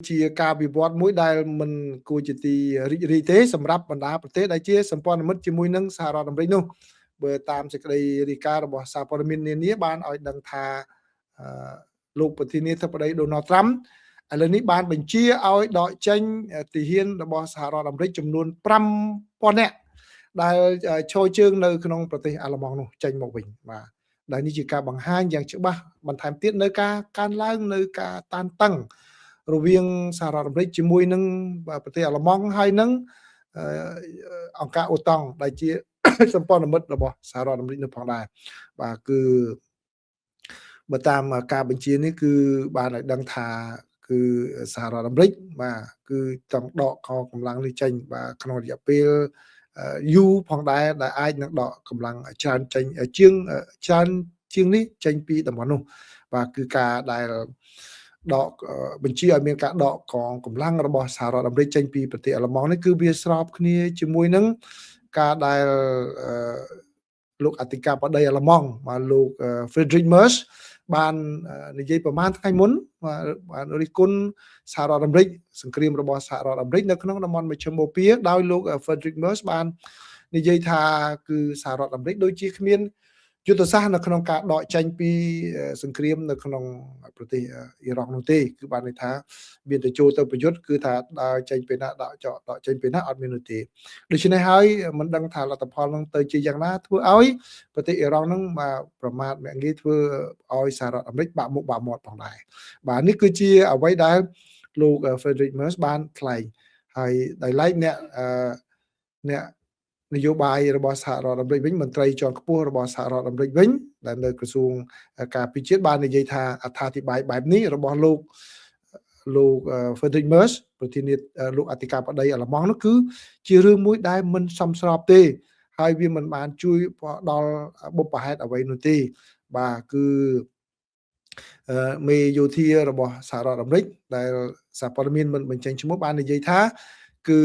ជាការវិវត្តមួយដែលមិនគួរជាទីរីករាយទេសម្រាប់បណ្ដាប្រទេសដែលជាសម្ព័ន្ធមិត្តជាមួយនឹងសហរដ្ឋអាមេរិកនោះ។ បើតាមសេចក្តីរាយការណ៍របស់សារព័ត៌មាននានាបានឲ្យដឹងថា លោកប្រធានាធិបតីដូណាល់ត្រាំឥឡូវនេះបានបញ្ជាឲ្យដកចេញទាហានរបស់សហរដ្ឋអាមេរិកចំនួន5000នាក់ដែលឈរជើងនៅក្នុងប្រទេសអាល្លឺម៉ង់នោះចេញមកវិញ បាទ ដែលនេះជាការបង្ហាញយ៉ាងច្បាស់បន្ថែមទៀតនៅការកើនឡើងនៅការតានតឹងរវាងសហរដ្ឋអាមេរិកជាមួយនឹងប្រទេសអាល្លឺម៉ង់ ហើយនឹងអង្គការអូតង់ដែលជាសម្ព័ន្ធមិត្តរបស់សហរដ្ឋអាមេរិកនោះផងដែរ។ បាទ គឺបើតាមការបញ្ជានេះ គឺបានឲ្យដឹងថាគឺសហរដ្ឋអាមេរិក បាទ គឺចង់ដកកងកម្លាំងនេះចេញ បាទ ក្នុងរយៈពេលយូរផងដែរ ដែលអាចនឹងដកកម្លាំងច្រើនចេញជាងច្រើនជាងនេះចេញពីតំបន់នោះ។ បាទ គឺការដែលដកបញ្ជាឲ្យមានការដកកងកម្លាំងរបស់សហរដ្ឋអាមេរិកចេញពីប្រទេសអាល្លឺម៉ង់នេះ គឺវាស្របគ្នាជាមួយនឹងការដែលលោកអធិការបតីអាល្លឺម៉ង់ បាទ លោក Friedrich Merz បាននិយាយប្រហែលថ្ងៃមុន បានរិះគន់សហរដ្ឋអាមេរិក សង្គ្រាមរបស់សហរដ្ឋអាមេរិកនៅក្នុងតំបន់មជ្ឈិមបូព៌ា ដោយលោក Friedrich Merz បាននិយាយថា គឺសហរដ្ឋអាមេរិកដូចជាគ្មានយុទ្ធសាស្ត្រនៅក្នុងការដកចេញពីសង្គ្រាមនៅក្នុងប្រទេសអ៊ីរ៉ង់នោះទេ គឺបានន័យថាមានតែចូលទៅប្រយុទ្ធ គឺថាដើរចេញពីណាដកចកដកចេញពីណាអត់មាននោះទេ។ ដូច្នេះហើយមិនដឹងថាលទ្ធផលនឹងទៅជាយ៉ាងណា ធ្វើឲ្យប្រទេសអ៊ីរ៉ង់នឹងបាទប្រមាថមាក់ងាយ ធ្វើឲ្យសហរដ្ឋអាមេរិកបាក់មុខបាក់មាត់ផងដែរ។ បាទ នេះគឺជាអ្វីដែលលោក Friedrich Merz បានថ្លែង ហើយដោយឡែកអ្នកនយោបាយរបស់សហរដ្ឋអាមេរិកវិញ មន្ត្រីជាន់ខ្ពស់របស់សហរដ្ឋអាមេរិកវិញដែលនៅក្រសួងការពារជាតិ បាននិយាយថា អត្ថាធិប្បាយបែបនេះរបស់លោក Friedrich Merz ប្រធានាធិលោកអធិការបតីអាល្លឺម៉ង់នោះ គឺជារឿងមួយដែលមិនសមស្របទេ ហើយវាមិនបានជួយដល់បុព្វហេតុអ្វីនោះទេ។ បាទ គឺមេយោធារបស់សហរដ្ឋអាមេរិកដែលសារព័ត៌មានមិនបញ្ចេញឈ្មោះបាននិយាយថា គឺ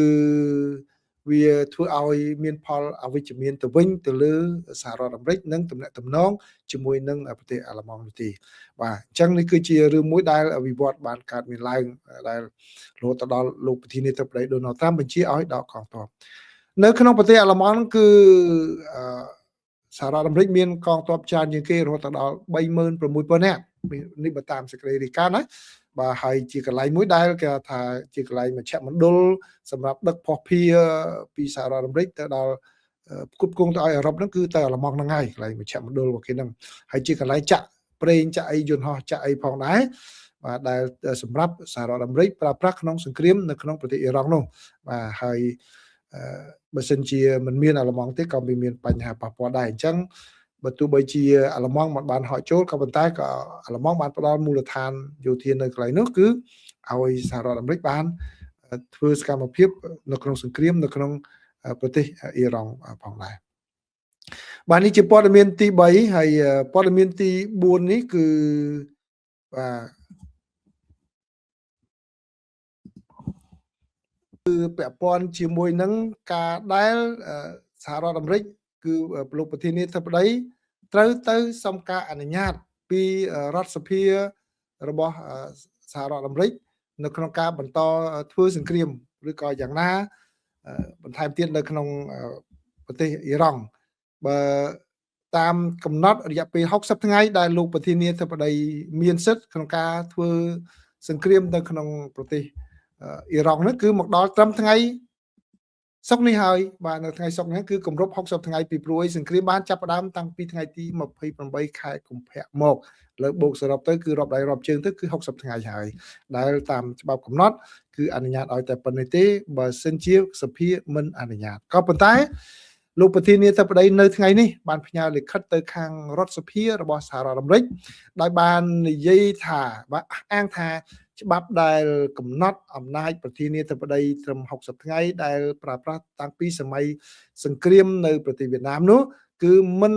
វាធ្វើឲ្យមានផលអវិជ្ជមានទៅវិញទៅលើសហរដ្ឋអាមេរិកនិងទំនាក់ទំនងជាមួយនឹងប្រទេសអាល្លឺម៉ង់នោះទេ។ បាទ អញ្ចឹងនេះគឺជារឿងមួយដែលវិវត្តបានកើតមានឡើង ដែលរហូតដល់លោកប្រធានាធិបតីដូណាល់ត្រាំបញ្ជាឲ្យដកកងទ័ពនៅក្នុងប្រទេសអាល្លឺម៉ង់ គឺសហរដ្ឋអាមេរិកមានកងទ័ពច្រើនជាងគេរហូតដល់36000នាក់ នេះបើតាមសេចក្តីរាយការណ៍ណា។ បាទ ហើយជាកន្លែងមួយដែលគេថាជាកន្លែងមជ្ឈមណ្ឌលសម្រាប់ដឹកភស្តុភារពីសហរដ្ឋអាមេរិកទៅដល់ផ្គត់ផ្គង់ទៅឲ្យអឺរ៉ុបហ្នឹង គឺទៅអាល្លឺម៉ង់ហ្នឹងហើយ កន្លែងមជ្ឈមណ្ឌលរបស់គេហ្នឹង ហើយជាកន្លែងចាក់ប្រេងចាក់អីយន្តហោះចាក់អីផងដែរ បាទ ដែលសម្រាប់សហរដ្ឋអាមេរិកប្រើប្រាស់ក្នុងសង្គ្រាមនៅក្នុងប្រទេសអ៊ីរ៉ង់នោះ។ បាទ ហើយបើសិនជាមិនមានអាល្លឺម៉ង់ទេ ក៏វាមានបញ្ហាប៉ះពាល់ដែរ។ អញ្ចឹងបើទោះបីជាអាល្លឺម៉ង់មិនបានហក់ចូល ក៏ប៉ុន្តែក៏អាល្លឺម៉ង់បានផ្ដល់មូលដ្ឋានយោធានៅកន្លែងនោះ គឺឲ្យសហរដ្ឋអាមេរិកបានធ្វើសកម្មភាពនៅក្នុងសង្គ្រាមនៅក្នុងប្រទេសអ៊ីរ៉ង់ផងដែរ។ បាទ នេះជាព័ត៌មានទី3 ហើយព័ត៌មានទី4នេះគឺ បាទ គឺពាក់ព័ន្ធជាមួយនឹងការដែលសហរដ្ឋអាមេរិក គឺលោកប្រធានាធិបតីត្រូវទៅសុំការអនុញ្ញាតពីរដ្ឋសភារបស់សហរដ្ឋអាមេរិកនៅក្នុងការបន្តធ្វើសង្គ្រាមឬក៏យ៉ាងណាបន្ថែមទៀតនៅក្នុងប្រទេសអ៊ីរ៉ង់។ បើតាមកំណត់រយៈពេល60ថ្ងៃដែលលោកប្រធានាធិបតីមានសិទ្ធិក្នុងការធ្វើសង្គ្រាមនៅក្នុងប្រទេសអ៊ីរ៉ង់នោះ គឺមកដល់ត្រឹមថ្ងៃសុក្រនេះហើយ។ បាទ នៅថ្ងៃសុក្រនេះគឺគម្រប់60ថ្ងៃ ពីព្រោះសង្គ្រាមបានចាប់ផ្ដើមតាំងពីថ្ងៃទី28ខែកុម្ភៈមក លើបូកសរុបទៅគឺរាប់ដៃរាប់ជើងទៅគឺ60ថ្ងៃហើយ ដែលតាមច្បាប់កំណត់គឺអនុញ្ញាតឲ្យតែប៉ុណ្្នេះទេ បើសិនជាសភាមិនអនុញ្ញាត។ ក៏ប៉ុន្តែលោកប្រធានាធិបតីនៅថ្ងៃនេះបានផ្ញើលិខិតទៅខាងរដ្ឋសភារបស់សហរដ្ឋអាមេរិក ដោយបាននិយាយថា បាទ អះអាងថាច្បាប់ដែលកំណត់អំណាចប្រធានាធិបតីត្រឹម60ថ្ងៃ ដែលប្រើប្រាស់តាំងពីសម័យសង្គ្រាមនៅប្រទេសវៀតណាមនោះ គឺមិន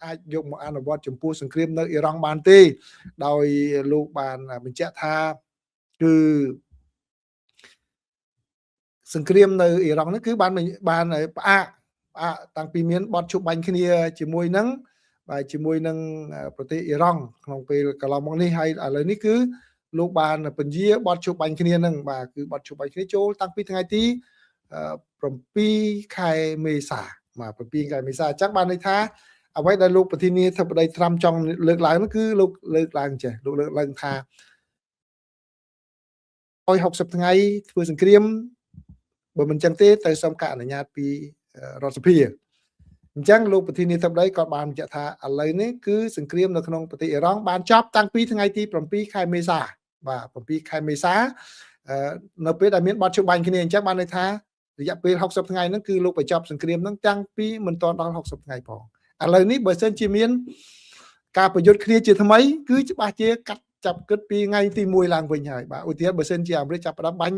អាចយកមកអនុវត្តចំពោះសង្គ្រាមនៅអ៊ីរ៉ង់បានទេ ដោយលោកបានបញ្ជាក់ថា គឺសង្គ្រាមនៅអ៊ីរ៉ង់នេះគឺបានផ្អាកតាំងពីមានបទជប់បាញ់គ្នាជាមួយនឹង បាទ ជាមួយនឹងប្រទេសអ៊ីរ៉ង់ក្នុងពេលកន្លងមកនេះ ហើយឥឡូវនេះគឺ លោកបានពន្យាបទជួបបាញ់គ្នានឹងបាទគឺបទជួបបាញ់គ្នាចូលតាំងពីថ្ងៃទី7ខែមេសាបាទ7ខែមេសាអញ្ចឹងបានន័យថាអ្វីដែលលោកប្រធានាធិបតីត្រាំចង់លើកឡើងនោះគឺលោកលើកឡើងចេះលោកលើកឡើងថា160ថ្ងៃធ្វើសង្គ្រាមបើមិនចឹងទេត្រូវសុំការអនុញ្ញាតពីរដ្ឋសភាអញ្ចឹងលោកប្រធានាធិបតីក៏បានបញ្ជាក់ថាឥឡូវនេះគឺសង្គ្រាមនៅក្នុងប្រទេសអ៊ីរ៉ង់បានចប់តាំងពីថ្ងៃទី7ខែមេសាបាទ7ខែមេសានៅពេលដែលមានបទជួបបាញ់គ្នាអញ្ចឹងបានន័យថារយៈពេល60ថ្ងៃហ្នឹងគឺលោកបញ្ចប់សង្គ្រាមហ្នឹងតាំងពីមិនទាន់ដល់60ថ្ងៃផងឥឡូវនេះបើសិនជាមានការប្រយុទ្ធគ្នាជាថ្មីគឺច្បាស់ជាកាត់ចាប់គិតពីថ្ងៃទី1ឡើងវិញហើយបាទឧទាហរណ៍បើសិនជាអាមេរិកចាប់ផ្ដើមបាញ់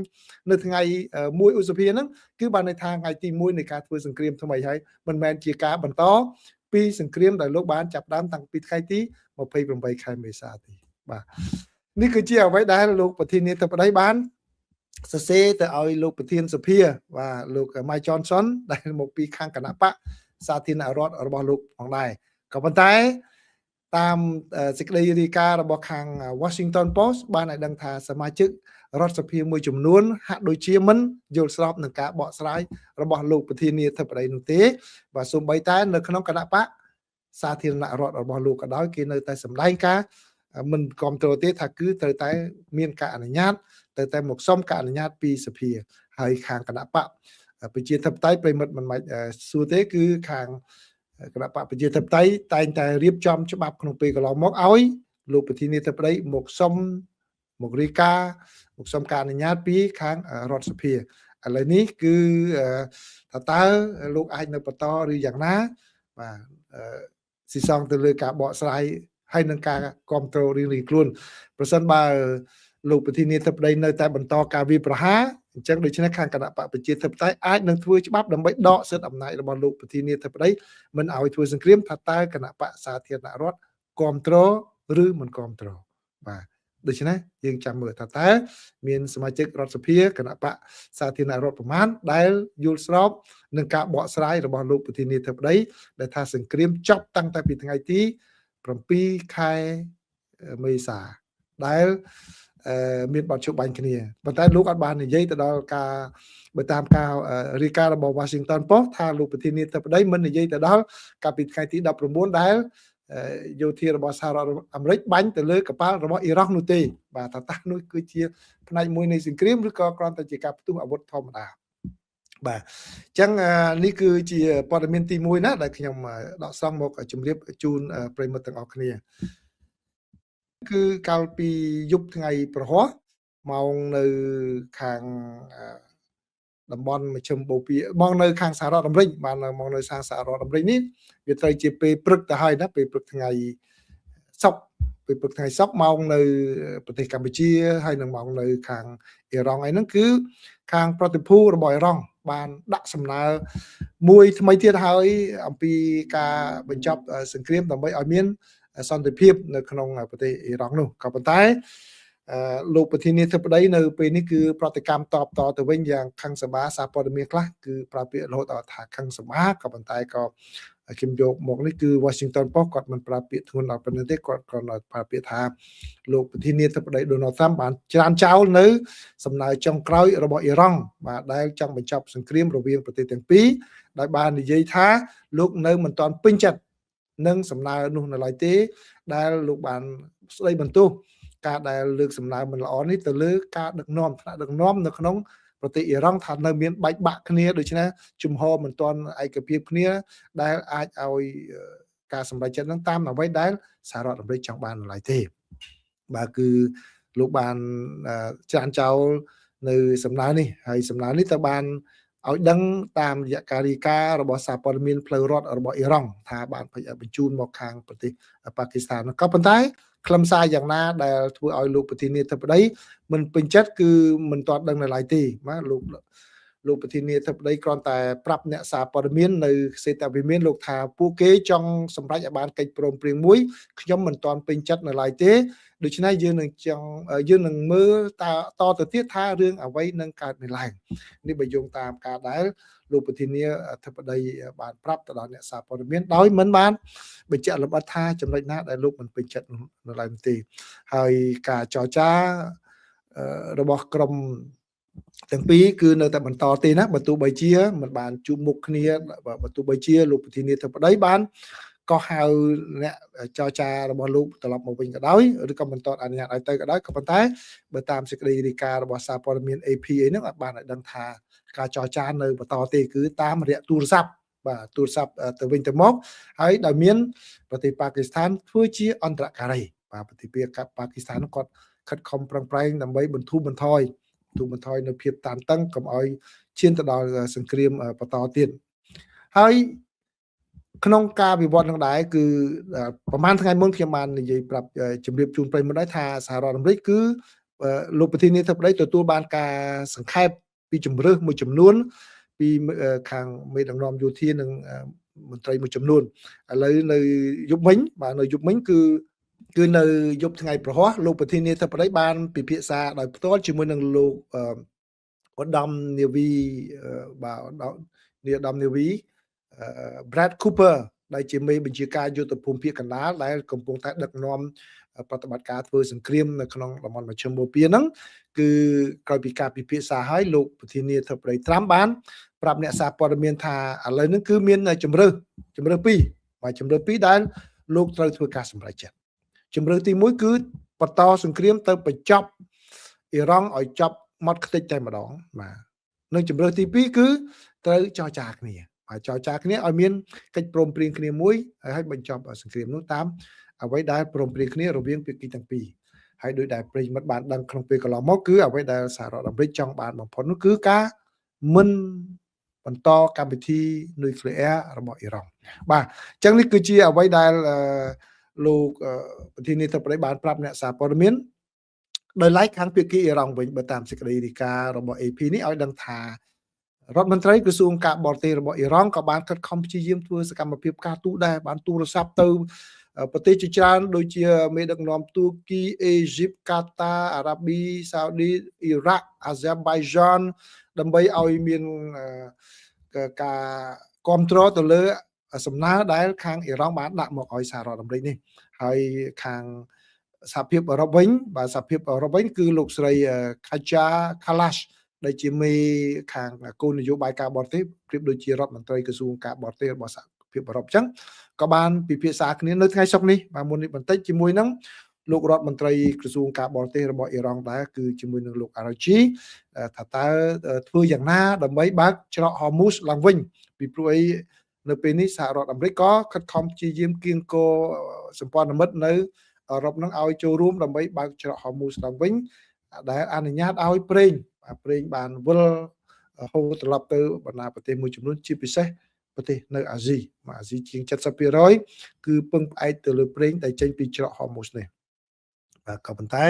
នៅថ្ងៃ1ឧសភាហ្នឹងគឺបានន័យថាថ្ងៃទី1នៃការធ្វើសង្គ្រាមថ្មីហើយមិនមែនជាការបន្តពីសង្គ្រាមដែលលោកបានចាប់ផ្ដើមតាំងពីថ្ងៃទី28ខែមេសាទេបាទនេះគឺជាអ្វីដែលលោកប្រធានាធិបតីបានសរសេរទៅឲ្យលោកប្រធានសភាបាទលោក Mike Johnson ដែលមកពីខាងគណៈបកសាធារណរដ្ឋរបស់លោកផងដែរក៏ប៉ុន្តែតាមសេចក្តីរាយការណ៍របស់ខាង Washington Post បានឲ្យដឹងថាសមាជិករដ្ឋសភាមួយចំនួនហាក់ដូចជាមិនយល់ស្របនឹងការបកស្រាយរបស់លោកប្រធានាធិបតីនោះទេបាទសូម្បីតែនៅក្នុងគណៈបកសាធារណរដ្ឋរបស់លោកក៏ដោយគេនៅតែសម្ដែងការមិនគ្រប់គ្រងទេថាគឺត្រូវតែមានការអនុញ្ញាតត្រូវតែមកសុំការអនុញ្ញាតពីសភាហើយខាងគណៈបកប្រជាធិបតេយ្យប្រិមិត្តមិនបាច់សួរទេគឺខាងគណៈបកប្រជាធិបតេយ្យតែងតែរៀបចំច្បាប់ក្នុងពេលកន្លងមកឲ្យលោកប្រធានាធិបតីមកសុំមករាយការណ៍មកសុំការអនុញ្ញាតពីខាងរដ្ឋសភាឥឡូវនេះគឺថាតើលោកអាចនៅបន្តឬយ៉ាងណាបាទស៊ីសងទៅលើការបកស្រាយហើយនឹងការគ្រប់គ្រងរៀងៗខ្លួនប្រសិនបើលោកប្រធានាធិបតីនៅតែបន្តការវាយប្រហារអញ្ចឹងដូច្នេះខាងគណៈបកប្រជាធិបតេយ្យអាចនឹងធ្វើច្បាប់ដើម្បីដកសិទ្ធិអំណាចរបស់លោកប្រធានាធិបតីមិនឲ្យធ្វើសង្គ្រាមថាតើគណៈបកសាធារណរដ្ឋគ្រប់គ្រងឬមិនគ្រប់គ្រងបាទដូច្នេះយើងចាំមើលថាតើមានសមាជិករដ្ឋសភាគណៈបកសាធារណរដ្ឋប្រមាណដែលយល់ស្របនឹងការបកស្រាយរបស់លោកប្រធានាធិបតីដែលថាសង្គ្រាមចប់តាំងតែពីថ្ងៃទី7ខែមេសាដែលមានបទជួបបាញ់គ្នាប៉ុន្តែលោកអត់បាននិយាយទៅដល់ការបើតាមការរាយការណ៍របស់ Washington Post ថាលោកប្រធានាធិបតីមិននិយាយទៅដល់កាលពីថ្ងៃទី19ដែលយោធារបស់សហរដ្ឋអាមេរិកបាញ់ទៅលើកប៉ាល់របស់អ៊ីរ៉ង់នោះទេបាទថាតើនោះគឺជាផ្នែកមួយនៃសង្គ្រាមឬក៏គ្រាន់តែជាការផ្ទុះអាវុធធម្មតាបាទអញ្ចឹងនេះគឺជាព័ត៌មានទី1ណាដែលខ្ញុំដកស្រង់មកជម្រាបជូនប្រិយមិត្តទាំងអស់គ្នាគឺកាលពីយប់ថ្ងៃប្រហោះម៉ោងនៅខាងតំបន់មជ្ឈិមបូព៌ាមកនៅខាងសហរដ្ឋអាមេរិកបានមកនៅខាងសហរដ្ឋអាមេរិកនេះវាត្រូវជាពេលព្រឹកទៅហើយណាពេលព្រឹកថ្ងៃសុក្រពេលព្រឹកថ្ងៃសុក្រម៉ោងនៅប្រទេសកម្ពុជាហើយនឹងម៉ោងនៅខាងអ៊ីរ៉ង់អីហ្នឹងគឺខាងប្រតិភូរបស់អ៊ីរ៉ង់បានដាក់សំណើមួយថ្មីទៀតហើយអំពីការបញ្ចប់សង្គ្រាមដើម្បីឲ្យមានសន្តិភាពនៅក្នុងប្រទេសអ៊ីរ៉ង់នោះក៏ប៉ុន្តែលោកប្រធានាធិបតីនៅពេលនេះគឺប្រតិកម្មតបតទៅវិញយ៉ាងខឹងសម្បាសារព័ត៌មានខ្លះគឺប្រើពាក្យរហូតដល់ថាខឹងសម្បាក៏ប៉ុន្តែក៏ខ្ញុំយកមកនេះគឺ Washington Post គាត់មិនប្រើពាក្យធ្ងន់ដល់ប៉ុណ្្នឹងទេគាត់គ្រាន់តែប្រើពាក្យថាលោកប្រធានាធិបតី Donald Trump បានច្រានចោលនៅសំណើចុងក្រោយរបស់អ៊ីរ៉ង់បាទដែលចង់បញ្ចប់សង្គ្រាមរវាងប្រទេសទាំងពីរដោយបាននិយាយថាលោកនៅមិនទាន់ពេញចិត្តនឹងសំណើនោះនៅឡើយទេដែលលោកបានស្ដីបន្ទោសការដែលលើកសំណើមិនល្អនេះទៅលើការដឹកនាំថ្នាក់ដឹកនាំនៅក្នុងប្រទេសអ៊ីរ៉ង់ថានៅមានបែកបាក់គ្នាដូច្នេះជំហរមិនទាន់ឯកភាពគ្នាដែលអាចឲ្យការសម្រេចចិត្តនឹងតាមអ្វីដែលសហរដ្ឋអាមេរិកចង់បាននៅឡើយទេបាទគឺលោកបានច្រានចោលនៅសំណើនេះហើយសំណើនេះទៅបានឲ្យដឹងតាមរយៈការរាយការណ៍របស់សារព័ត៌មានផ្លូវរដ្ឋរបស់អ៊ីរ៉ង់ថាបានបញ្ជូនមកខាងប្រទេសប៉ាគីស្ថានក៏ប៉ុន្តែខ្លឹមសារយ៉ាងណាដែលធ្វើឲ្យលោកប្រធានាធិបតីមិនពេញចិត្តគឺមិនទាន់ដឹងនៅឡើយទេបាទលោក លោកប្រធានាធិបតីគ្រាន់តែប្រាប់អ្នកសារព័ត៌មាននៅសេតវិមានលោកថាពួកគេចង់សម្រេចឲ្យបានកិច្ចព្រមព្រៀងមួយខ្ញុំមិនទាន់ពេញចិត្តនៅឡើយទេដូច្នេះយើងនឹងចង់យើងនឹងមើលតតទៅទៀតថារឿងអ្វីនឹងកើតមានឡើងនេះបើយោងតាមការដែលលោកប្រធានាធិបតីបានប្រាប់ទៅដល់អ្នកសារព័ត៌មានដោយមិនបានបញ្ជាក់លម្អិតថាចំណុចណាដែលលោកមិនពេញចិត្តនៅឡើយទេហើយការចរចារបស់ក្រុមទាំងពីរគឺនៅតែបន្តទេណាបើទោះបីជាមិនបានជួបមុខគ្នាបើទោះបីជាលោកប្រធានាធិបតីបានក៏ហៅអ្នកចរចារបស់លោកត្រឡប់មកវិញក៏ដោយឬក៏បន្តអនុញ្ញាតឲ្យទៅក៏ដោយក៏ប៉ុន្តែបើតាមសេចក្តីរាយការណ៍របស់សារព័ត៌មាន AP អីហ្នឹងអាចបានឲ្យដឹងថាការចរចានៅបន្តទេគឺតាមរយៈទូរស័ព្ទបាទទូរស័ព្ទទៅវិញទៅមកហើយដោយមានប្រទេសប៉ាគីស្ថានធ្វើជាអន្តរការីបាទប្រទេសប៉ាគីស្ថានគាត់ខិតខំប្រឹងប្រែងដើម្បីបន្ធូរបន្ថយនៅភាពតានតឹងកុំឲ្យឈានទៅដល់សង្គ្រាមបន្តទៀតហើយក្នុងការវិវត្តនឹងដែរគឺប្រហែលថ្ងៃមុនខ្ញុំបាននិយាយប្រាប់ជម្រាបជូនប្រិយមិត្តដែរថាសហរដ្ឋអាមេរិកគឺលោកប្រធានាធិបតីទទួលបានការសង្ខេបពីជំរើសមួយចំនួនពីខាងមេដឹកនាំយោធានិងមន្ត្រីមួយចំនួនឥឡូវនៅយប់មិញបាទនៅយប់មិញគឺនៅយប់ថ្ងៃព្រហស្បតិ៍លោកប្រធានាធិបតីបានពិភាក្សាដោយផ្ទាល់ជាមួយនឹងលោកឧត្តមនាវីបាទនាឧត្តមនាវី Brad Cooper ដែលជាមេបញ្ជាការយុទ្ធភូមិភាគកណ្ដាលដែលកំពុងតែដឹកនាំប្រតិបត្តិការធ្វើសង្គ្រាមនៅក្នុងតំបន់មជ្ឈិមបូព៌ាហ្នឹងគឺក្រោយពីការពិភាក្សាហើយលោកប្រធានាធិបតីត្រាំបានប្រាប់អ្នកសារព័ត៌មានថាឥឡូវហ្នឹងគឺមានជំរើសពីរបាទជំរើសពីរដែលលោកត្រូវធ្វើការសម្រេចចិត្តជំរើសទី1គឺបន្តសង្គ្រាមទៅបញ្ចប់អ៊ីរ៉ង់ឲ្យចប់ម៉ត់ខ្ទេចតែម្ដងបាទនិងជំរើសទី2គឺត្រូវចរចាគ្នាបាទចរចាគ្នាឲ្យមានកិច្ចព្រមព្រៀងគ្នាមួយហើយបញ្ចប់សង្គ្រាមនោះតាមអ្វីដែលព្រមព្រៀងគ្នារវាងភាគីទាំងពីរហើយដោយដែលប្រិយមិត្តបានដឹងក្នុងពេលកន្លងមកគឺអ្វីដែលសហរដ្ឋអាមេរិកចង់បានបំផុតនោះគឺការមិនបន្តកម្មវិធីនុយក្លេអ៊ែររបស់អ៊ីរ៉ង់បាទអញ្ចឹងនេះគឺជាអ្វីដែលលោកប្រធានាធិបតីបានប្រាប់អ្នកសារព័ត៌មានដោយឡែកខាងភាគីអ៊ីរ៉ង់វិញបើតាមសេចក្តីរាយការណ៍របស់ AP នេះឲ្យដឹងថារដ្ឋមន្ត្រីក្រសួងការបរទេសរបស់អ៊ីរ៉ង់ក៏បានខិតខំព្យាយាមធ្វើសកម្មភាពការទូតដែរបានទូរស័ព្ទទៅប្រទេសជាច្រើនដូចជាមេដឹកនាំទូគីអេស៊ីបកាតាអារ៉ាប៊ីសាអូឌីអ៊ីរ៉ាក់អាហ្សេបៃហ្សានដើម្បីឲ្យមានការគ្រប់គ្រងទៅលើសំណើដែលខាងអ៊ីរ៉ង់បានដាក់មកឲ្យសហរដ្ឋអាមេរិកនេះហើយខាងសហភាពអឺរ៉ុបវិញបាទសហភាពអឺរ៉ុបវិញគឺលោកស្រី Kaja Kallas ដែលជាមេខាងគោលនយោបាយការបរទេសប្រៀបដូចជារដ្ឋមន្ត្រីក្រសួងការបរទេសរបស់សហភាពអឺរ៉ុបអញ្ចឹងក៏បានពិភាក្សាគ្នានៅថ្ងៃសុក្រនេះបាទមុននេះបន្តិចជាមួយនឹងលោករដ្ឋមន្ត្រីក្រសួងការបរទេសរបស់អ៊ីរ៉ង់ដែរគឺជាមួយនឹងលោកអារ៉ាជីថាតើធ្វើយ៉ាងណាដើម្បីបើកច្រកហូមូសឡើងវិញពីព្រោះអីនៅពេលនេះសហរដ្ឋអាមេរិកក៏ខិតខំព្យាយាមគៀងគរសម្ព័ន្ធមិត្តនៅអឺរ៉ុបនឹងឲ្យចូលរួមដើម្បីបើកច្រកហូមូសឡើងវិញដែលអនុញ្ញាតឲ្យប្រេងបានវិលហូរត្រឡប់ទៅបណ្ដាប្រទេសមួយចំនួនជាពិសេសប្រទេសនៅអាស៊ីអាស៊ីជាង 70% គឺពឹងផ្អែកទៅលើប្រេងដែលចេញពីច្រកហូមូសនេះបាទក៏ប៉ុន្តែ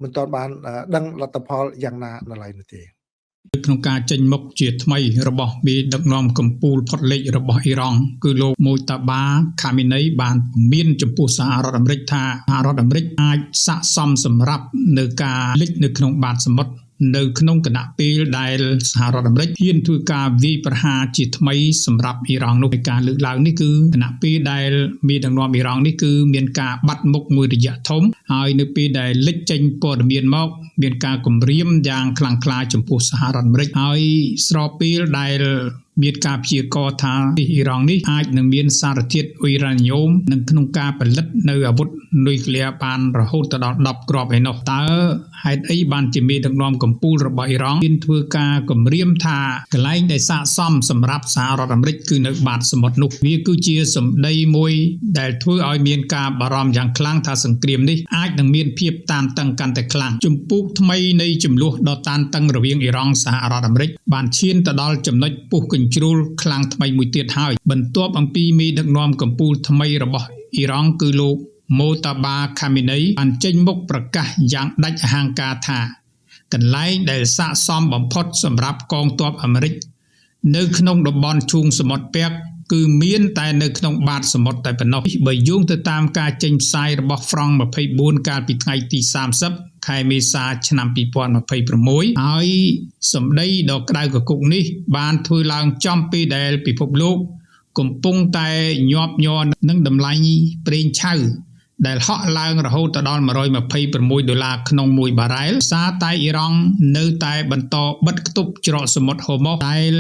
មិនទាន់បានដឹងលទ្ធផលយ៉ាងណានៅឡើយនោះទេក្នុងការចេញមុខជាថ្មីរបស់មេដឹកនាំកម្ពុជាផុតលេខរបស់អ៊ីរ៉ង់គឺលោកម៉ូតាបាខាមីនីបានព្រមានចំពោះសហរដ្ឋអាមេរិកថាសហរដ្ឋអាមេរិកអាចស័ក្តិសមសម្រាប់នៅការលិចនៅក្នុងបាតសមុទ្រនៅក្នុងគណៈពេលដែលសហរដ្ឋអាមេរិកហ៊ានធ្វើការវាយប្រហារជាថ្មីសម្រាប់អ៊ីរ៉ង់នោះការលើកឡើងនេះគឺគណៈពេលដែលមេដឹកនាំអ៊ីរ៉ង់នេះគឺមានការបាត់មុខមួយរយៈធំហើយនៅពេលដែលលេចចេញព័ត៌មានមកមានការគំរាមយ៉ាងខ្លាំងក្លាចំពោះសហរដ្ឋអាមេរិកហើយស្របពេលដែលមានការព្យាករណ៍ថាអ៊ីរ៉ង់នេះអាចនឹងមានសារធាតុអ៊ុយរ៉ាញ៉ូមនិងក្នុងការផលិតនៅអាវុធនុយក្លេអ៊ែរបានរហូតទៅដល់10គ្រាប់ឯណោះតើហេតុអីបានជាមេដឹកនាំកម្ពុជារបស់អ៊ីរ៉ង់មានធ្វើការគំរាមថាកន្លែងដែលស័ក្តិសមសម្រាប់សហរដ្ឋអាមេរិកគឺនៅបាតសមុទ្រនោះវាគឺជាសម្ដីមួយដែលធ្វើឲ្យមានការបារម្ភយ៉ាងខ្លាំងថាសង្គ្រាមនេះអាចនឹងមានភាពតានតឹងកាន់តែខ្លាំងជំពូកថ្មីនៃចំនួនដ៏តានតឹងរវាងអ៊ីរ៉ង់សហរដ្ឋអាមេរិកបានឈានទៅដល់ចំណុចពុះកញ្ជ្រោលខ្លាំងថ្មីមួយទៀតហើយបន្ទាប់អំពីមេដឹកនាំកម្ពុជាថ្មីរបស់អ៊ីរ៉ង់គឺលោកម៉ូតាបាខាមីនីបានចេញមុខប្រកាសយ៉ាងដាច់អហង្ការថា កន្លែងដែលស័ក្តិសមបំផុតសម្រាប់កងទ័ពអាមេរិកនៅក្នុងតំបន់ឈូងសមុទ្រពាក់គឺមានតែនៅក្នុងបាតសមុទ្រតែប៉ុណ្ណោះបើយោងទៅតាមការចេញផ្សាយរបស់ហ្វ្រង់24កាលពីថ្ងៃទី30ខែមេសាឆ្នាំ2026ហើយសម្ដីដ៏ក្តៅគគុកនេះបានធ្វើឡើងចំពេលដែលពិភពលោកកំពុងតែញាប់ញ័រនឹងតម្លៃប្រេងឆៅដែលហក់ឡើងរហូតដល់126ដុល្លារក្នុងមួយបារ៉ែលសារតែអ៊ីរ៉ង់នៅតែបន្តបិទខ្ទប់ច្រកសមុទ្រហូម៉ូសដែល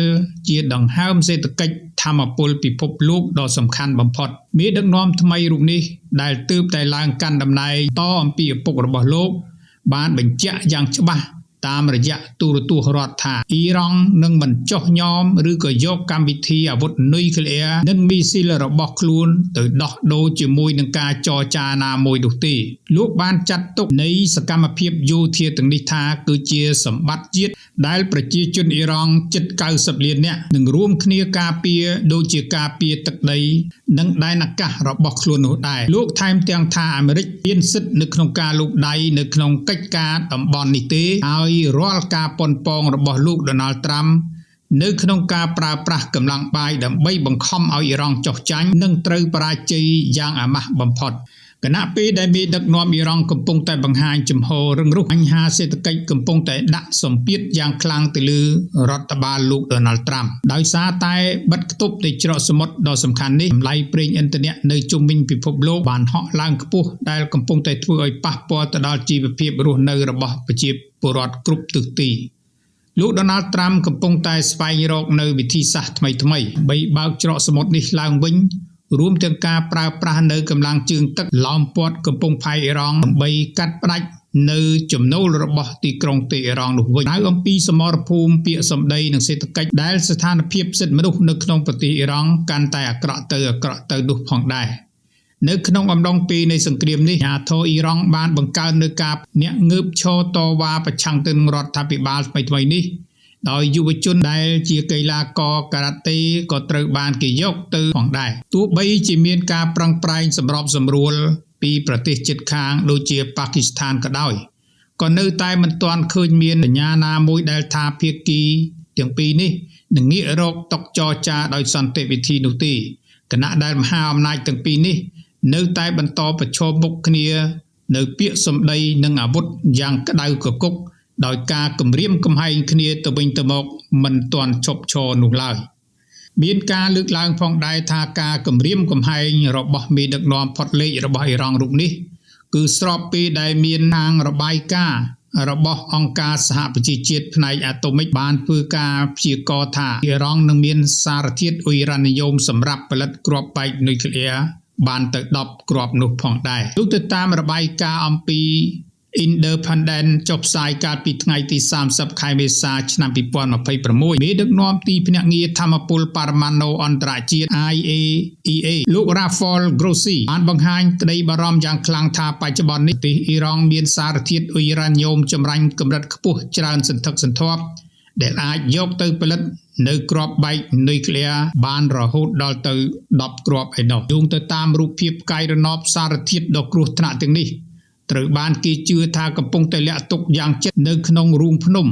ជាដង្ហើមសេដ្ឋកិច្ចធម្មពលពិភពលោកដ៏សំខាន់បំផុតមេដឹកនាំថ្មីរូបនេះដែលទើបតែឡើងកាន់តំណែងតអំពីឪពុករបស់លោកបានបញ្ជាក់យ៉ាងច្បាស់តាមរយៈទូរទស្សន៍រដ្ឋថាអ៊ីរ៉ង់នឹងមិនចុះញោមឬក៏យកកម្មវិធីអាវុធនុយក្លេអ៊ែរនិងមីស៊ីលរបស់ខ្លួនទៅដោះដូរជាមួយនឹងការចរចាណាមួយនោះទេលោកបានចាត់ទុកនៃសកម្មភាពយោធាទាំងនេះថាគឺជាសម្បត្តិជាតិដែលប្រជាជនអ៊ីរ៉ង់ជិត90លាននាក់នឹងរួមគ្នាការពារដូចជាការពារទឹកដីនិងដែនអាកាសរបស់ខ្លួននោះដែរលោកថែមទាំងថាអាមេរិកមានសិទ្ធិនៅក្នុងការលូកដៃនៅក្នុងកិច្ចការតំបន់នេះទេហើយរាល់ការប៉ុនប៉ងរបស់លោកដូណាល់ត្រាំនៅក្នុងការប្រើប្រាស់កម្លាំងបាយដើម្បីបង្ខំឲ្យអ៊ីរ៉ង់ចុះចាញ់នឹងត្រូវបរាជ័យយ៉ាងអាម៉ាស់បំផុតគណៈពេលដែលមេដឹកនាំអ៊ីរ៉ង់កំពុងតែបង្ហាញជំហររឹងរូសបញ្ហាសេដ្ឋកិច្ចកំពុងតែដាក់សម្ពាធយ៉ាងខ្លាំងទៅលើរដ្ឋបាលលោកដូណាល់ត្រាំដោយសារតែបិទខ្ទប់នៃច្រកសមុទ្រដ៏សំខាន់នេះតម្លៃប្រេងឥន្ធនៈនៅជុំវិញពិភពលោកបានហក់ឡើងខ្ពស់ដែលកំពុងតែធ្វើឲ្យប៉ះពាល់ទៅដល់ជីវភាពរស់នៅរបស់ប្រជាពលរដ្ឋគ្រប់ទិសទីលោកដូណាល់ត្រាំកំពុងតែស្វែងរកនៅវិធីសាស្ត្រថ្មីៗដើម្បីបើកច្រកសមុទ្រនេះឡើងវិញរួមទាំងការប្រើប្រាស់នៅកម្លាំងជើងទឹកឡោមព័ទ្ធកំពង់ផែអ៊ីរ៉ង់ដើម្បីកាត់ផ្តាច់នៅចំណូលរបស់ទីក្រុងតេអ៊ីរ៉ង់នោះវិញហើយអំពីសមរភូមិពាក្យសម្ដីនិងសេដ្ឋកិច្ចដែលស្ថានភាពសិទ្ធិមនុស្សនៅក្នុងប្រទេសអ៊ីរ៉ង់កាន់តែអាក្រក់ទៅអាក្រក់ទៅនោះផងដែរនៅក្នុងអំឡុងពេលនៃសង្គ្រាមនេះអាធរអ៊ីរ៉ង់បានបង្កើននៅការអ្នកងើបឈរតវ៉ាប្រឆាំងទៅនឹងរដ្ឋាភិបាលថ្មីៗនេះដោយយុវជនដែលជាកីឡាករការ៉ាតេក៏ត្រូវបានគេយកទៅផងដែរទោះបីជាមានការប្រឹងប្រែងសម្របសម្រួលពីប្រទេសជិតខាងដូចជាប៉ាគីស្ថានក៏ដោយក៏នៅតែមិនទាន់ឃើញមានសញ្ញាណាមួយដែលថាភាគីទាំងពីរនេះនឹងងាករកតុចរចាដោយសន្តិវិធីនោះទេខណៈដែលមហាអំណាចទាំងពីរនេះនៅតែបន្តប្រឈមមុខគ្នានៅពាក្យសម្ដីនិងអាវុធយ៉ាងក្តៅគគុកដោយការគំរាមកំហែងគ្នាទៅវិញទៅមកមិនទាន់ឈប់ឈរនោះឡើយមានការលើកឡើងផងដែរថាការគំរាមកំហែងរបស់មេដឹកនាំផុតលេខរបស់អ៊ីរ៉ង់រូបនេះគឺស្របពេលដែលមានហាងរបាយការណ៍របស់អង្គការសហប្រជាជាតិផ្នែកអាតូមិកបានធ្វើការព្យាករណ៍ថាអ៊ីរ៉ង់នឹងមានសារធាតុអ៊ុយរ៉ានីយ៉ូមសម្រាប់ផលិតគ្រាប់បែកនុយក្លេអ៊ែរបានទៅ10គ្រាប់នោះផងដែរលោកទៅតាមរបាយការណ៍អំពី Independent ចុះផ្សាយកាលពីថ្ងៃទី30ខែមេសាឆ្នាំ2026មេដឹកនាំទីភ្នាក់ងារធម្មពលបរមាណូអន្តរជាតិ IAEA លោក Rafael Grossi បានបង្ហាញក្តីបារម្ភយ៉ាងខ្លាំងថាបច្ចុប្បន្ននេះប្រទេសអ៊ីរ៉ង់មានសារធាតុអ៊ុយរ៉ាញ៉ូមចម្រាញ់កម្រិតខ្ពស់ច្រើនសន្ធឹកសន្ធាប់ដែលអាចយកទៅផលិតនៅគ្រាប់បែកនុយក្លេអ៊ែរបានរហូតដល់ទៅ10គ្រាប់ឯណោះយោងទៅតាមរូបភាពផ្កាយរណបសារធាតុដ៏គ្រោះថ្នាក់ទាំងនេះត្រូវបានគេជឿថាកំពុងតែលាក់ទុកយ៉ាងជិតនៅក្នុងរូងភ្នំ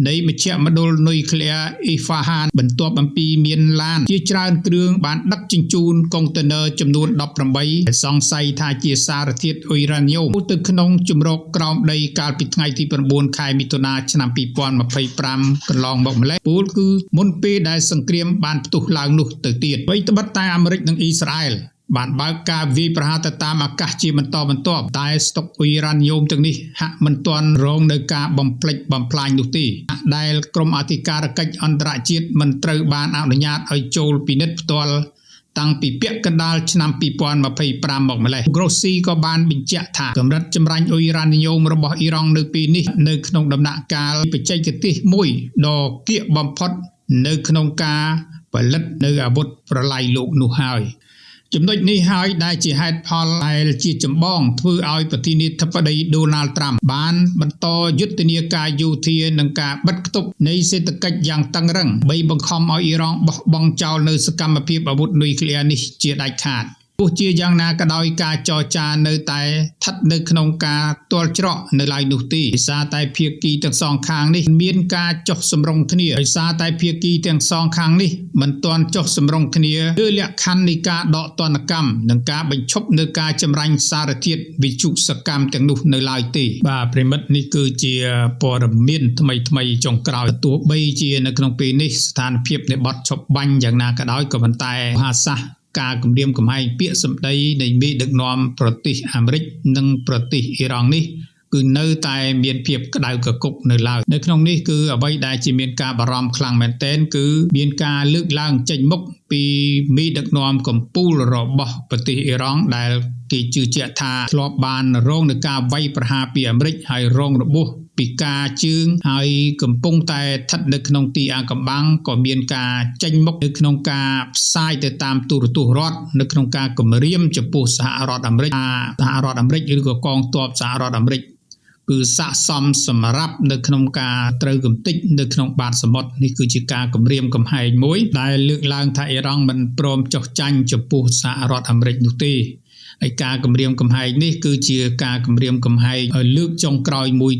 នៃមជ្ឈមណ្ឌលនុយក្លេអ៊ែរអ៊ីហ្វាហានបន្ទាប់អំពីមានឡានជាច្រើនគ្រឿងបានដឹកជញ្ជូនកុងតឺន័រចំនួន18ដែលសង្ស័យថាជាសារធាតុអ៊ុយរ៉ាញ៉ូមទៅក្នុងជម្រកក្រោមដីកាលពីថ្ងៃទី9ខែមិថុនាឆ្នាំ2025កន្លងមកម្លេះពលគឺមុនពេលដែលសង្គ្រាមបានផ្ទុះឡើងនោះទៅទៀតអ្វីត្បិតតែអាមេរិកនិងអ៊ីស្រាអែលបានបើកការវាយប្រហារទៅតាមអាកាសជាបន្តបន្ទាប់តែស្តុកអ៊ុយរ៉ាញ៉ូមទាំងនេះហាក់មិនទាន់រងនៅការបំផ្លិចបំផ្លាញនោះទេដែលក្រុមអធិការកិច្ចអន្តរជាតិមិនត្រូវបានអនុញ្ញាតឲ្យចូលពិនិត្យផ្ទាល់តាំងពីពាក់កណ្ដាលឆ្នាំ2025មកម្លេះ Grossi ក៏បានបញ្ជាក់ថាកម្រិតចម្រាញ់អ៊ុយរ៉ាញ៉ូមរបស់អ៊ីរ៉ង់នៅពេលនេះនៅក្នុងដំណាក់កាលបច្ចេកទេសមួយដ៏គៀកបំផុតនៅក្នុងការផលិតនៅអាវុធប្រល័យលោកនោះហើយចំណុចនេះហើយដែលជាហេតុផលដែលជាចម្បងធ្វើឲ្យប្រធានាធិបតីដូណាល់ត្រាំបានបន្តយុទ្ធនាការយោធានិងការបិទខ្ទប់នៃសេដ្ឋកិច្ចយ៉ាងតឹងរឹងដើម្បីបង្ខំឲ្យអ៊ីរ៉ង់បោះបង់ចោលនៅសកម្មភាពអាវុធនុយក្លេអ៊ែរនេះជាដាច់ខាត ទោះជាយ៉ាងណាក៏ដោយការចរចានៅតែស្ថិតនៅក្នុងការទាល់ច្រកនៅឡើយនោះទេដោយសារតែភាគីទាំងសងខាងនេះមានការចុះសម្រុងគ្នាដោយសារតែភាគីទាំងសងខាងនេះមិនទាន់ចុះសម្រុងគ្នាលើលក្ខខណ្ឌនៃការដកទណ្ឌកម្មនិងការបញ្ឈប់នៅការចម្រាញ់សារធាតុវិទ្យុសកម្មទាំងនោះនៅឡើយទេបាទប្រិមិត្តនេះគឺជាព័ត៌មានថ្មីៗចុងក្រោយទោះបីជានៅក្នុងពេលនេះស្ថានភាពនៃបទឈប់បាញ់យ៉ាងណាក៏ដោយក៏ប៉ុន្តែហាសាសការគំរាមកំហែងពាក្យសម្ដីនៃមេដឹកនាំប្រទេសអាមេរិកនិងប្រទេសអ៊ីរ៉ង់នេះគឺនៅតែមានភាពក្តៅគគុកនៅឡើយនៅក្នុងនេះគឺអ្វីដែលជាមានការបារម្ភខ្លាំងមែនទែនគឺមានការលើកឡើងចេញមុខពីមេដឹកនាំកំពូលរបស់ប្រទេសអ៊ីរ៉ង់ដែលគេជឿជាក់ថាធ្លាប់បានរងនឹងការវាយប្រហារពីអាមេរិកហើយរងរបួសពីការជើងហើយកំពុងតែស្ថិតនៅក្នុងទីអាកំបាំងក៏មានការចេញមុខនៅក្នុងការផ្សាយទៅតាមទូរទស្សន៍រដ្ឋនៅក្នុងការគំរាមចំពោះសហរដ្ឋអាមេរិកសហរដ្ឋអាមេរិកឬក៏កងទ័ពសហរដ្ឋអាមេរិកគឺស័ក្តិសមសម្រាប់នៅក្នុងការត្រូវកំទេចនៅក្នុងបាតសមុទ្រនេះគឺជាការគំរាមកំហែងមួយដែលលើកឡើងថាអ៊ីរ៉ង់មិនព្រមចុះចាញ់ចំពោះសហរដ្ឋអាមេរិកនោះទេហើយការគំរាមកំហែងនេះគឺជាការគំរាមកំហែងលើកចុងក្រោយមួយ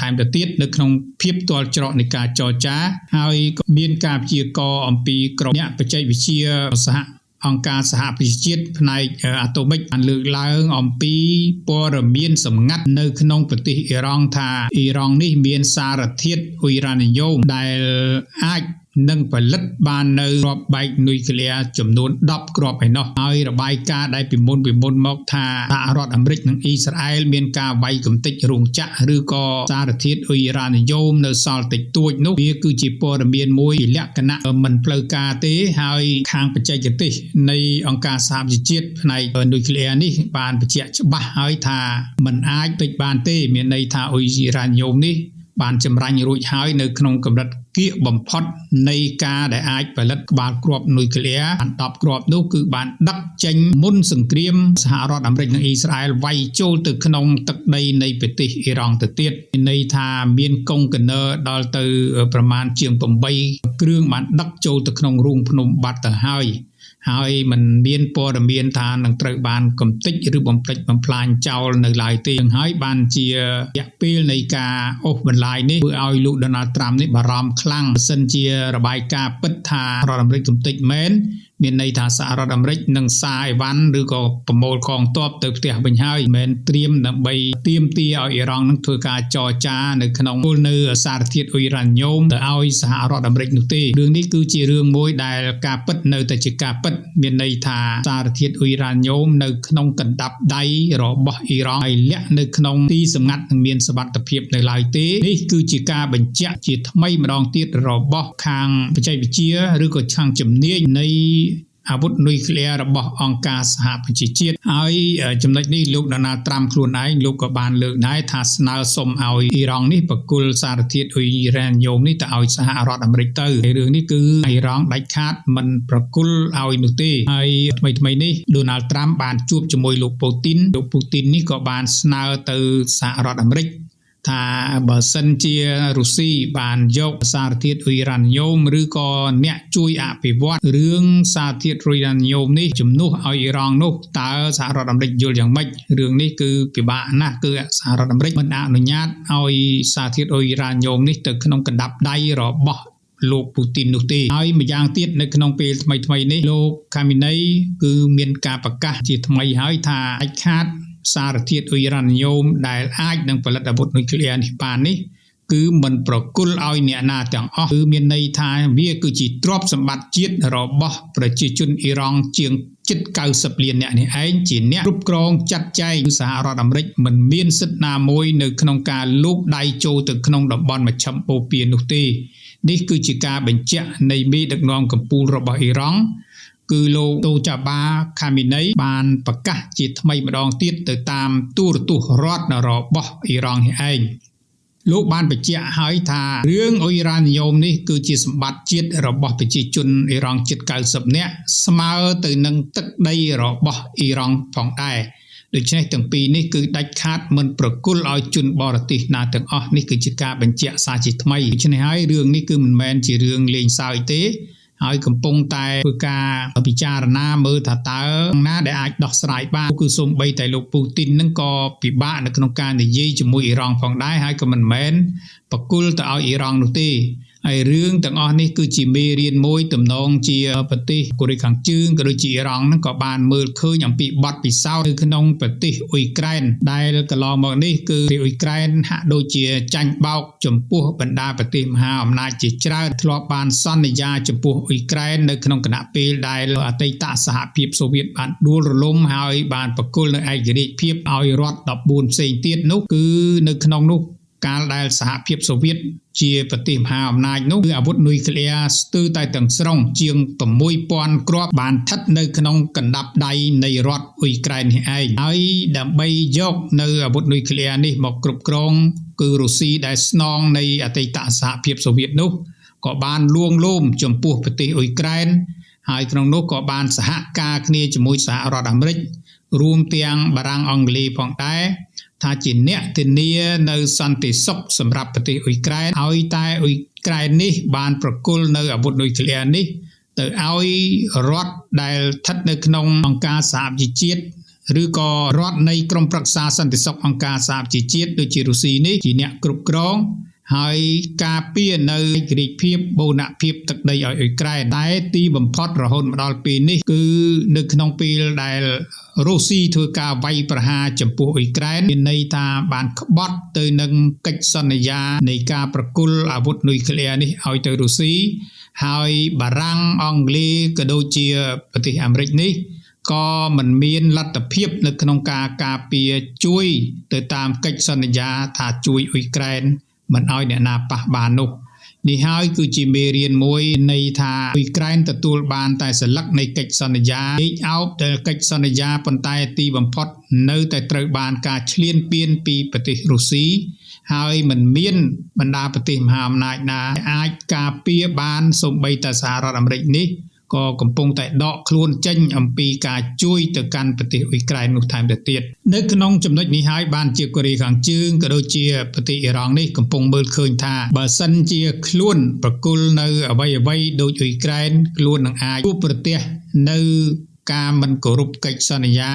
ថែមទៅទៀតនៅក្នុងភាពទាល់ច្រកនៃការចរចាហើយក៏មានការព្យាករណ៍អំពីក្រុមអ្នកបច្ចេកវិទ្យាសហអង្គការសហប្រជាជាតិផ្នែកអាតូមិកបានលើកឡើងអំពីព័ត៌មានសម្ងាត់នៅក្នុងប្រទេសអ៊ីរ៉ង់ថាអ៊ីរ៉ង់នេះមានសារធាតុអ៊ុយរ៉ានីយ៉ូមដែលអាចនឹងផលិតបាននៅគ្រាប់បែកនុយក្លេអ៊ែរចំនួន10គ្រាប់ឯណោះហើយរបាយការណ៍ដែលពីមុនមកថាសហរដ្ឋអាមេរិកនិងអ៊ីស្រាអែលមានការវាយកំទេចរោងចក្រឬក៏សារធាតុអ៊ុយរ៉ានីយ៉ូមនៅសល់តិចតួចនោះវាគឺជាព័ត៌មានមួយលក្ខណៈមិនផ្លូវការទេហើយខាងបច្ចេកទេសនៃអង្គការសហប្រជាជាតិផ្នែកនុយក្លេអ៊ែរនេះបានបញ្ជាក់ច្បាស់ហើយថាมันអាចទិចបានទេមានន័យថាអ៊ុយរ៉ានីយ៉ូមនេះបានចម្រាញ់រួចហើយនៅក្នុងកម្រិតគៀកបំផុតនៃការដែលអាចផលិតក្បាលគ្រាប់នុយក្លេអ៊ែរបាន10គ្រាប់នោះគឺបានដឹកចេញមុនសង្គ្រាមសហរដ្ឋអាមេរិកនិងអ៊ីស្រាអែលវាយចូលទៅក្នុងទឹកដីនៃប្រទេសអ៊ីរ៉ង់ទៅទៀតមានន័យថាមានកុងតឺន័រដល់ទៅប្រមាណជាង8គ្រឿងបានដឹកចូលទៅក្នុងរូងភ្នំបាត់ទៅហើយហើយมันមានព័ត៌មានថានឹងត្រូវបានកំទេចឬបំផ្លិចបំផ្លាញចោលនៅឡើយទេហើយបានជារយៈពេលនៃការអូសបន្លាយនេះធ្វើឲ្យលោកដូណាល់ត្រាំនេះបារម្ភខ្លាំងបើសិនជារបាយការណ៍ពិតថារដ្ឋអាមេរិកកំទេចមែនមានន័យថាសហរដ្ឋអាមេរិកនឹងសារអីវ៉ាន់ឬក៏ប្រមូលកងទ័ពទៅផ្ទះវិញហើយមិនមែនត្រៀមដើម្បីទាមទារឲ្យអ៊ីរ៉ង់នឹងធ្វើការចរចានៅក្នុងគោលនៅសារធាតុអ៊ុយរ៉ាញ៉ូមទៅឲ្យសហរដ្ឋអាមេរិកនោះទេរឿងនេះគឺជារឿងមួយដែលការពិតនៅតែជាការពិតមានន័យថាសារធាតុអ៊ុយរ៉ាញ៉ូមនៅក្នុងកណ្ដាប់ដៃរបស់អ៊ីរ៉ង់ហើយលាក់នៅក្នុងទីសម្ងាត់នឹងមានសុវត្ថិភាពនៅឡើយទេនេះគឺជាការបញ្ជាក់ជាថ្មីម្ដងទៀតរបស់ខាងបច្ចេកវិទ្យាឬក៏ខាងជំនាញនៃអាវុធនុយក្លេអ៊ែររបស់អង្គការសហប្រជាជាតិហើយចំណុចនេះលោកដូណាល់ត្រាំខ្លួនឯងលោកក៏បានលើកដែរថាស្នើសុំឲ្យអ៊ីរ៉ង់នេះប្រគល់សារធាតុអ៊ុយរ៉ាញ៉ូមនេះទៅឲ្យសហរដ្ឋអាមេរិកទៅហើយរឿងនេះគឺអ៊ីរ៉ង់ដាច់ខាតមិនប្រគល់ឲ្យនោះទេហើយថ្មីៗនេះដូណាល់ត្រាំបានជួបជាមួយលោកពូទីនលោកពូទីននេះក៏បានស្នើទៅសហរដ្ឋអាមេរិកថាបើសិនជារុស្ស៊ីបានយកសារធាតុអ៊ុយរ៉ាញ៉ូមឬក៏អ្នកជួយអភិវឌ្ឍរឿងសារធាតុអ៊ុយរ៉ាញ៉ូមនេះជំនួសឲ្យអ៊ីរ៉ង់នោះតើសហរដ្ឋអាមេរិកយល់យ៉ាងម៉េចរឿងនេះគឺពិបាកណាស់គឺសហរដ្ឋអាមេរិកមិនអនុញ្ញាតឲ្យសារធាតុអ៊ុយរ៉ាញ៉ូមនេះទៅក្នុងកណ្ដាប់ដៃរបស់លោកពូទីននោះទេហើយម្យ៉ាងទៀតនៅក្នុងពេលថ្មីៗនេះលោកខាមីនីគឺមានការប្រកាសជាថ្មីហើយថាដាច់ខាតសារធាតុអ៊ុយរ៉ាញ៉ូមដែលអាចនឹងផលិតអាវុធនុយក្លេអ៊ែរនេះបាននេះគឺមិនប្រគល់ឲ្យអ្នកណាទាំងអស់គឺមានន័យថាវាគឺជាទ្រព្យសម្បត្តិជាតិរបស់ប្រជាជនអ៊ីរ៉ង់ជាងជិត90លានអ្នកនេះឯងជាអ្នកគ្រប់គ្រងចាត់ចែងសហរដ្ឋអាមេរិកមិនមានសិទ្ធិណាមួយនៅក្នុងការលូកដៃចូលទៅក្នុងតំបន់មជ្ឈិមបូព៌ានោះទេនេះគឺជាការបញ្ជាក់នៃមេដឹកនាំកំពូលរបស់អ៊ីរ៉ង់គឺលោកតូចាបាខាមីនីបានប្រកាសជាថ្មីម្ដងទៀតទៅតាមទូរទស្សន៍រដ្ឋរបស់អ៊ីរ៉ង់នេះឯងលោកបានបញ្ជាក់ហើយថារឿងអ៊ុយរ៉ាញ៉ូមនេះគឺជាសម្បត្តិជាតិរបស់ប្រជាជនអ៊ីរ៉ង់ជិត90នាក់ស្មើទៅនឹងទឹកដីរបស់អ៊ីរ៉ង់ផងដែរដូច្នេះទាំងពីរនេះគឺដាច់ខាតមិនប្រគល់ឲ្យជនបរទេសណាទាំងអស់នេះគឺជាការបញ្ជាក់សារជាថ្មីដូច្នេះហើយរឿងនេះគឺមិនមែនជារឿងលេងសើចទេ ហើយកំពុងតែធ្វើការពិចារណាមើលថាតើណាដែលអាចដោះស្រាយបានគឺសូម្បីតែលោកពូទីននឹងក៏ពិបាកនៅក្នុងការនិយាយជាមួយអ៊ីរ៉ង់ផងដែរហើយក៏មិនមែនបកគលទៅឲ្យអ៊ីរ៉ង់នោះទេហើយរឿងទាំងអស់នេះគឺជាមេរៀនមួយទំនងជាប្រទេសកូរ៉េខាងជើងក៏ដូចជាអ៊ីរ៉ង់ហ្នឹងក៏បានមើលឃើញអំពីបទពិសោធន៍នៅក្នុងប្រទេសអ៊ុយក្រែនដែលកន្លងមកនេះគឺប្រទេសអ៊ុយក្រែនហាក់ដូចជាចាញ់បោកចំពោះបណ្ដាប្រទេសមហាអំណាចជាច្រើនធ្លាប់បានសន្យាចំពោះអ៊ុយក្រែននៅក្នុងគណៈពេលដែលអតីតសហភាពសូវៀតបានដួលរលំហើយបានប្រគល់នូវឯករាជ្យភាពឲ្យរដ្ឋ14ផ្សេងទៀតនោះគឺនៅក្នុងនោះកាលដែលសហភាពសូវៀតជាប្រទេសមហាអំណាចនោះគឺអាវុធនុយក្លេអ៊ែរស្ទើរតែទាំងស្រុងជាង6000គ្រាប់បានស្ថិតនៅក្នុងកណ្ដាប់ដៃនៃរដ្ឋអ៊ុយក្រែននេះឯងហើយដើម្បីយកនៅអាវុធនុយក្លេអ៊ែរនេះមកគ្រប់គ្រងគឺរុស្ស៊ីដែលស្នងនៃអតីតសហភាពសូវៀតនោះក៏បានលួងលោមចំពោះប្រទេសអ៊ុយក្រែនហើយក្នុងនោះក៏បានសហការគ្នាជាមួយសហរដ្ឋអាមេរិករួមទាំងបារាំងអង់គ្លេសផងដែរថាជាអ្នកធានានៅសន្តិសុខសម្រាប់ប្រទេសអ៊ុយក្រែនឲ្យតែអ៊ុយក្រែននេះបានប្រគល់នៅអាវុធនុយក្លេអ៊ែរនេះទៅឲ្យរដ្ឋដែលស្ថិតនៅក្នុងអង្គការសហប្រជាជាតិឬក៏រដ្ឋនៃក្រុមប្រឹក្សាសន្តិសុខអង្គការសហប្រជាជាតិដូចជារុស្ស៊ីនេះជាអ្នកគ្រប់គ្រងហើយការពារនៅឯករាជ្យភាពបូរណភាពទឹកដីឲ្យអ៊ុយក្រែនតែទីបំផុតរហូតមកដល់ពេលនេះគឺនៅក្នុងពេលដែលរុស្ស៊ីធ្វើការវាយប្រហារចំពោះអ៊ុយក្រែនមានន័យថាបានក្បត់ទៅនឹងកិច្ចសន្យានៃការប្រគល់អាវុធនុយក្លេអ៊ែរនេះឲ្យទៅរុស្ស៊ីហើយបារាំងអង់គ្លេសក៏ដូចជាប្រទេសអាមេរិកនេះក៏មិនមានលទ្ធភាពនៅក្នុងការការពារជួយទៅតាមកិច្ចសន្យាថាជួយអ៊ុយក្រែនមិនឲ្យអ្នកណាប៉ះបាននោះនេះហើយគឺជាមេរៀនមួយនៃថាអ៊ុយក្រែនទទួលបានតែសន្លឹកនៃកិច្ចសន្យាឯកអោបដែលកិច្ចសន្យាប៉ុន្តែទីបំផុតនៅតែត្រូវបានការឈ្លានពានពីប្រទេសរុស្ស៊ីហើយមិនមានបណ្ដាប្រទេសមហាអំណាចណាអាចការពារបានសូម្បីតែសហរដ្ឋអាមេរិកនេះក៏កំពុងតែដកខ្លួនចេញអំពីការជួយទៅកាន់ប្រទេសអ៊ុយក្រែននោះថែមទៅទៀតនៅក្នុងចំណុចនេះហើយបានជាកូរ៉េខាងជើងក៏ដូចជាប្រទេសអ៊ីរ៉ង់នេះកំពុងមើលឃើញថាបើសិនជាខ្លួនប្រគល់នៅអ្វីៗដូចអ៊ុយក្រែនខ្លួននឹងអាចជួបប្រទះនៅការមិនគោរពកិច្ចសន្យា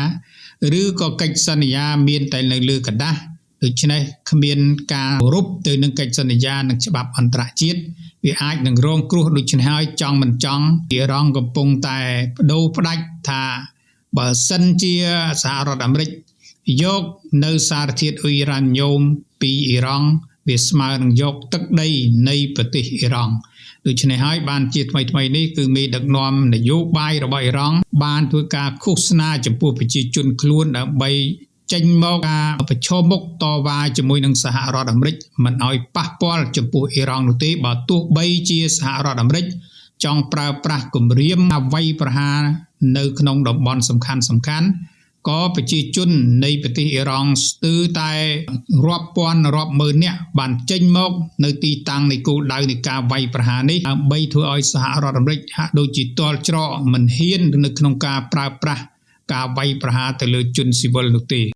ឬក៏កិច្ចសន្យាមានតែនៅលើក្រដាសដូច្នេះគ្មានការគោរពទៅនឹងកិច្ចសន្យានិងច្បាប់អន្តរជាតិវាអាចនឹងរងគ្រោះដូច្នេះហើយចង់មិនចង់អ៊ីរ៉ង់កំពុងតែបដូរផ្ដាច់ថាបើសិនជាសហរដ្ឋអាមេរិកយកនៅសារធាតុអ៊ុយរ៉ាញ៉ូមពីអ៊ីរ៉ង់វាស្មើនឹងយកទឹកដីនៃប្រទេសអ៊ីរ៉ង់ដូច្នេះហើយបានជាថ្មីៗនេះគឺមេដឹកនាំនយោបាយរបស់អ៊ីរ៉ង់បានធ្វើការឃោសនាចំពោះប្រជាជនខ្លួនដើម្បីចេញមកការប្រឈមមុខតវ៉ាជាមួយនឹងសហរដ្ឋអាមេរិកមិនឲ្យប៉ះពាល់ចំពោះអ៊ីរ៉ង់នោះទេបើទោះបីជាសហរដ្ឋអាមេរិកចង់ប្រើប្រាស់គំរាមអ្វីប្រហារនៅក្នុងតំបន់សំខាន់ៗក៏ប្រជាជននៃប្រទេសអ៊ីរ៉ង់ស្ទើរតែរាប់ពាន់រាប់ម៉ឺននាក់បានចេញមកនៅទីតាំងនៃគោលដៅនៃការវាយប្រហារនេះដើម្បីធ្វើឲ្យសហរដ្ឋអាមេរិកហាក់ដូចជាទាល់ច្រកមិនហ៊ាននៅក្នុងការប្រើប្រាស់ការវាយប្រហារទៅលើជនស៊ីវិលនោះទេ។